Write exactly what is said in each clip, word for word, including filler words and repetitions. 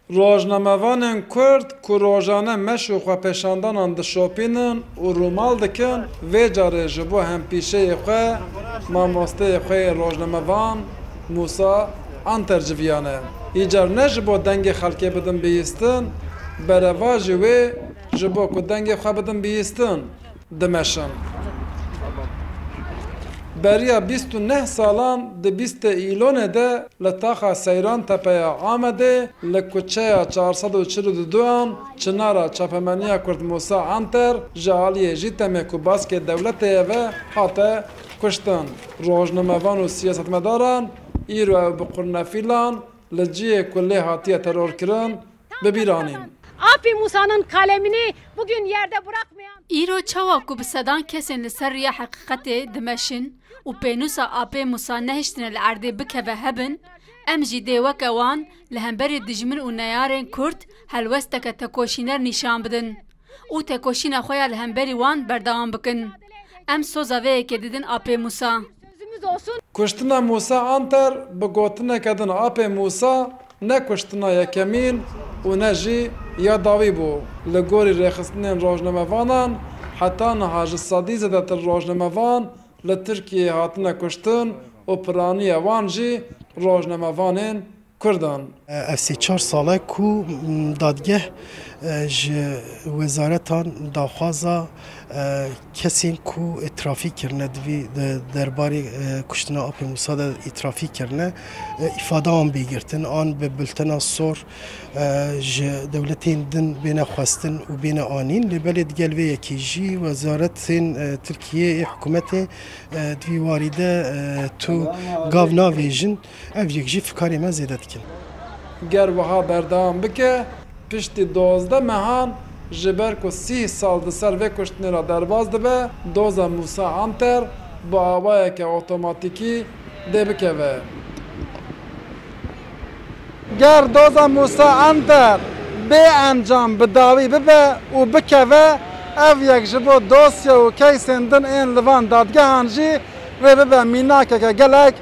Rojnamevanên Kurd ku rojane meş û xwepêşandanan dişopînin û rûmal dikin, vê carê ji bo hempîşeyê xwe, mamosteyê xwe yê rojnamevan Mûsa Anter civiyane. Îcar ne ji bo dengê xelkê bidin bihîstin, berevajî wê ji bo ku dengê xwe bidin bihîstin, dimeşin. Beriya bîst û neh salan di bîstê Îlonê de li taxa Seyrantepe ya Amedê li kuçeya çar sed û çil û du an çinara çapemeniya Kurd Mûsa Anter ji aliyê Jîtemê ku baskê dewletê ye ve hate kuştin. Rojnamevan û siyasetmedaran îro ew bi qurnefîlan li cihê ku lê hatiye terorkirin bi bîr anîn. Apê Musa'nın kalemini bugün yerde bırakmayan. Îro çawa ku bi sedan kesên li ser riya heqîqetê dimeşin û pênûsa Apê Musa nehiştine li erdê bikeve hebin, em jî dê weke wan li hemberî dijmin û neyarên Kurd helwesteke tekoşîner nîşan bidin û tekoşîna xwe ya li hemberî wan berdewam bikin. Em soza vê yekê didin Apê Musa. Sözümüz olsun. Kuştina Mûsa Anter bi gotineke din Apê Mûsa ne kuştina yekemîn û ne jî ya dawî bû. Li gorî rêxistinên rojnamevanan, heta niha ji sedî zêdetir rojnamevan li Tirkiyeyê hatine kuştin û piraniya wan jî rojnamevanên Kurdan. Ev sê çar sal e ku, m, dadgeh, e, ji wezaretan daxwaza, e, kesên ku îtirafî kirine di vî, di derbarê, e, kuştina Apê Musa de îtirafî kirine, e, îfada wan bê girtin, an bi bultena sor, e, ji dewletên din bêne xwestin û bêne anîn. Lê belê digel vê yekê jî wezaretên, e, Tirkiyeyê, hikûmetê, e, di vî warî de, e, tu gav navêjin. Ev yek jî fikarê me zêde dikin. Ger wiha berdewam bike, piştî dozdeh mehan, ji ber ku sîh sal di ser vê kuştinê re derbas dibe, doza Mûsa Anter bi awayeke otomatîkî dê bikeve. Ger doza Mûsa Anter bê encam bi dawî bibe û bikeve, ev yek ji bo dosya û keysên din ên li van dadgehan jî wê bibe mînakeke gelek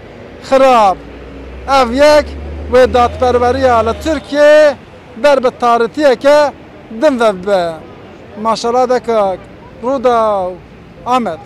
xirab. Ev yek wê dadperweriya li Tirkiyeyê ber bi tarîtiyeke din ve bibe. Maşala Dekak, Rûdaw, Amed.